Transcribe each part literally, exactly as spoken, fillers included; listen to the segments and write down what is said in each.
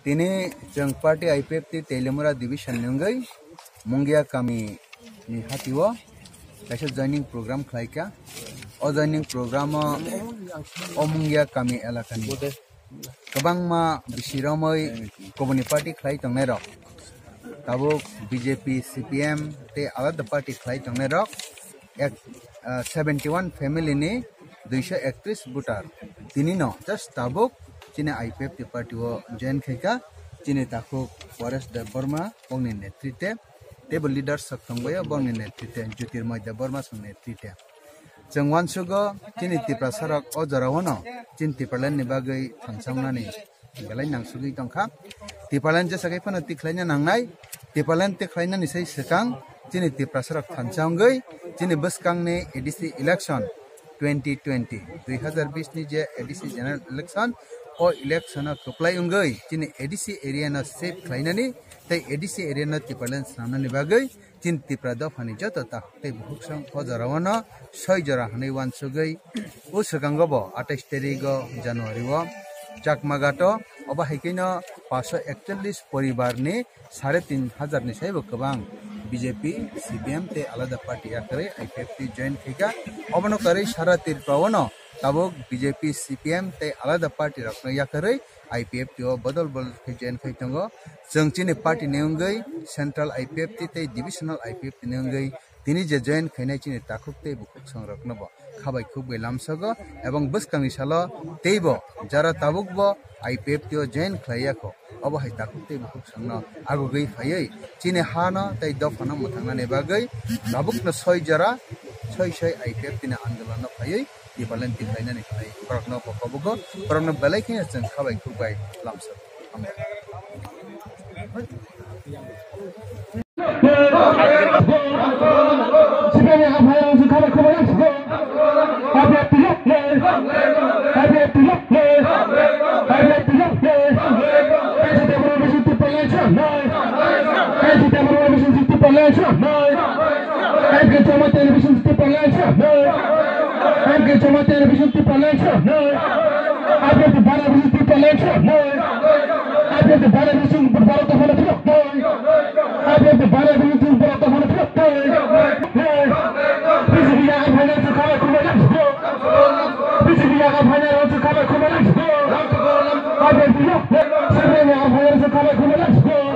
Tini chwng party I P F T Teliamura division ni wngwi Mungia kami ni hatio kaisa joining program khlaikha. O joining program o, o Mungia kami elakani kwbangma bisi romwi kubuni party khlai tongnairok, tabuk B J P, C P M tei alada party khlai tongnairok ek, ah, seventy one family ni duiso ektris voter tini no just tabuk chini I P F T party o join khaikha. Chini takhuk Paresh Debbarma bongni netrite, teibo leaders sok tongbaio bongni netrite, Jyotirmoy Debbarma song netrite. Chwng uansugo chini Tiprasa rok o jora o no chini Tipraland ni bagwi thansa wngnani belai nangsugwi tongkha. Tipraland jesa khe phano tikhlaina nangnai, Tipraland tikhlainani sai swkang chini Tiprasa rok thansa wngwi chini bwskangni A D C election twenty twenty, dui hazar bis ni je A D C general election, o election o kwplai wngwi chini A D C area no save khlainani tei A D C area no Tipraland swnamnani bagwi chini Tipra dophani joto takhuk tei bukhuksong o jora o no soi jora hwnwi uansugwi o swkango bo atais tarik o January o Chakmaghat o obo hai khe no paanch sho ekchollish poribar ni sare tin hazar ni saibo kwbang B J P, C P M tei alada party yakarwi I P F T join khaikha. Obono karwi sara Tripura o no tabuk B J P, C P M tei alada party rokno yakarwi I P F T o bodol bodol khe join khai tongo. Chwng chini party ni wngwi central I P F T tei divisional I P F T ni wngwi tini je join khainai chini takhuk tei bukhuksong rokno bo khabai khukbai lamsogo, ebong bwskangni salo teibo jara tabukbo I P F T o join khlaiya kho, obo hai takhuk tei bukhuksongno agugwi phaiwi chini hano tei dophano mwthangnani bagwi tabukno soi jora soi soi I P F T ni andolonno phaiwi Tipraland tikhlainani khlai borokno bo kobogo, borokno belai kheno chwng khabai khukbai lamsogo. I P F T bana bisi boro to hana thok toi. I P F T bana bisi boro to hana thok toi. B J P ya final se khabai khumai lang thok. B J P ya final se khabai khumai lang thok. I P F T yo. C P M ya final se khabai khumai lang thok.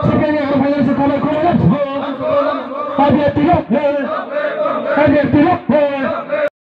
C P M ya final se khabai khumai lang thok. I P F T yo. I P F T yo.